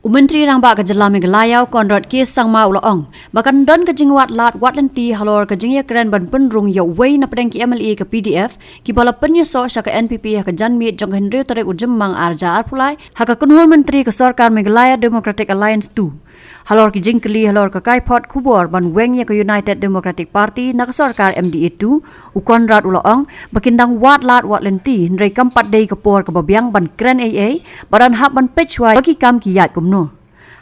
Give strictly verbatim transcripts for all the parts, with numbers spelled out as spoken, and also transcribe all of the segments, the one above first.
U Myntri Rangbah ka Jylla Meghalaya u Conrad K Sangma u la ong ba kan don ka jingwad lad wad lynti halor ka jingïakren ban pynrung ïa uwei na pdeng ki M L A ka P D F kiba la pynïasoh sha ka N P P ha ka janmiet jong ka hynriew tarik u Jymmang ar hajar arphew lai ha ka kynhun myntri ka sorkar Meghalaya Democratic Alliance two. Halor ki jingkylli halor ka kaiphod khubor ban weng ïa ka United Democratic Party na ka sorkar M D A two, u Conrad u la ong ba kin dang wad lad wad lynti hynrei kam pat dei ka por kaba biang ban kren ei ei, ba dang hap ban peit shuwa ba ki kam ki ïaid kumno.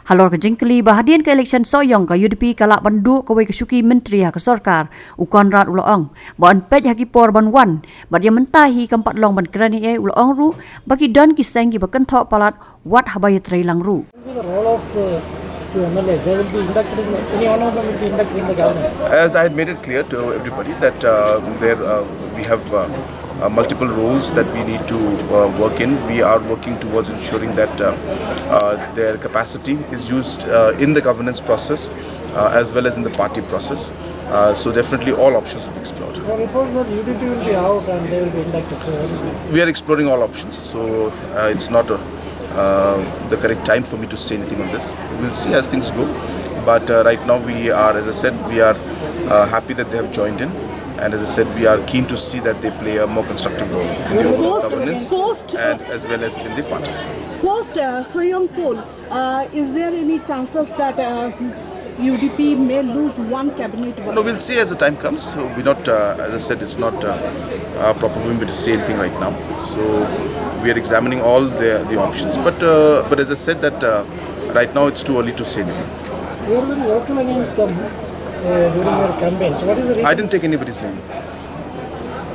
Halor ka jingkylli ba hadien ka election sohïong ka U D P ka lah ban duh kawei ka shuki myntri ha ka sorkar, u Conrad u la ong ba yn peit ha ki por ban wan, bad ïa mynta hi kam pat long ban kren ei ei. U la ong ruh ba ki don ki seng kiba kynthoh palat wat haba ïatreilang ruh. Will be the role of uh, two M L As? They will be inducted in, any one of them will be inducted in the government. As I had made it clear to everybody that uh, there uh, we have uh, uh, multiple roles that we need to uh, work in. We are working towards ensuring that uh, uh, their capacity is used uh, in the governance process uh, as well as in the party process. Uh, so definitely all options will be explored. There are reports that U D P will be out and they will be inducted. So what is it? We are exploring all options. So uh, it's not a, uh, the correct time for me to say anything on this. We'll see as things go. But uh, right now we are, as I said, we are uh, happy that they have joined in. And as I said, we are keen to see that they play a more constructive role in the overall Post, governance post, and as well as in the party. Post uh, Sohïong poll, uh, is there any chances that uh, U D P may lose one cabinet? No, we'll see as the time comes. So we're not, uh, as I said, it's not uh, uh, proper for me to say anything right now. So we are examining all the, the options. But, uh, but as I said, that uh, right now it's too early to say anything. You were very vocal against them uh, during your campaign. So what is the reason? I didn't take anybody's name.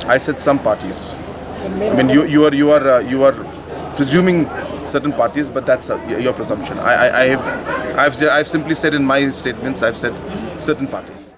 I said some parties. I mean, you, you are you are uh, you are presuming certain parties, but that's uh, your presumption. I, I, I have I've I've simply said in my statements, I've said certain parties.